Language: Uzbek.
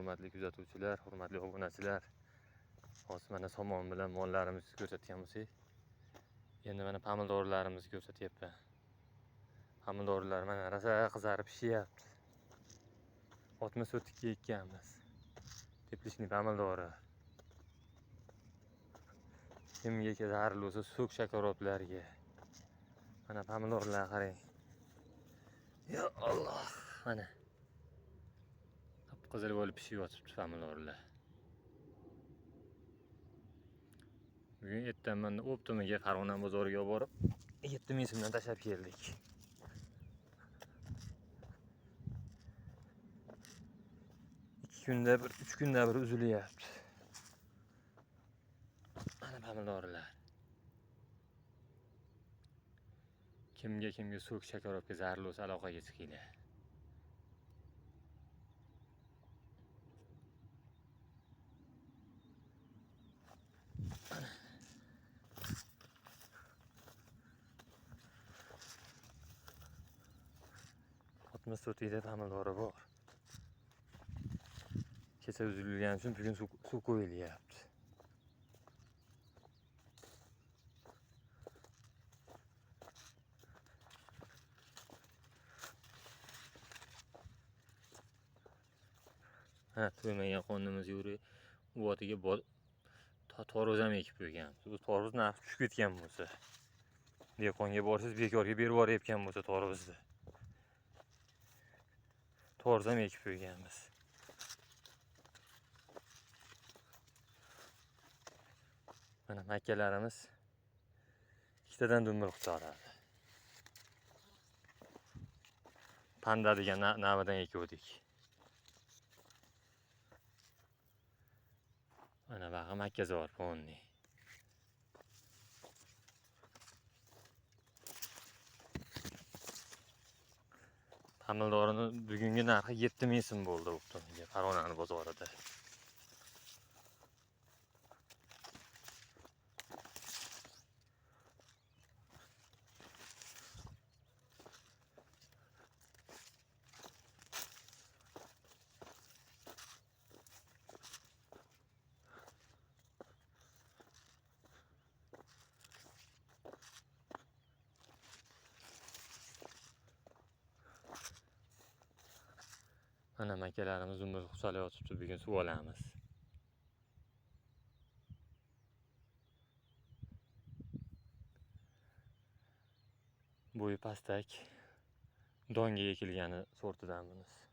Hurmatli kuzatuvchilar, hurmatli obunachilar. Hozir mana somon bilan mollarimizni ko'rsatgan bo'lsak, endi mana pomidorlarimizni ko'rsatyapman. Pomidorlar mana rosa qizarib pishyapti. 60 sotikka ekkanmiz. Teplishni pomidori. Kimga zarur bo'lsa so'k shakaroblarga. Mana pomidorlar qarang. Ya Alloh, mana. Qip-qizil bo'lib pishib yotibdi pomidorlar. Bugun ertaman mana optimiga Farg'ona bozoriga borib 7000 so'mdan tashlab keldik. 2 kunda bir, 3 kunda bir uzilyapti. Mana pomidorlar. Kimga kimga so'k shakarobga zarur bo'lsa aloqaga chiqinglar. Mana. 60 sotikda pomidori bor. Kecha uzilgani uchun bugun suv qo'yilyapti. Ha, to'ymagan qonimiz yuri uvotiga tarvuz ham ekib qo'yganmiz. Bu tarvuz narxi tushib ketgan bo'lsa, dehqonga borsangiz bekorga berib yuborayotgan bo'lsa tarvuzni. Tarvuz ham ekib qo'yganmiz. Mana makalarimiz ikkitadan dumbil qutqaradi. Panda degan navidan ekuvdik. Mana bag'i makazor ponni. Pomidorini bugungi narxi 7000 so'm bo'ldi o'qituvchiga Farg'ona bozorida. Mana makalarimiz umr husalayotibdi, bugun suv olamiz. Bo'yi pastak, donga ekilgani sortidan bunisi.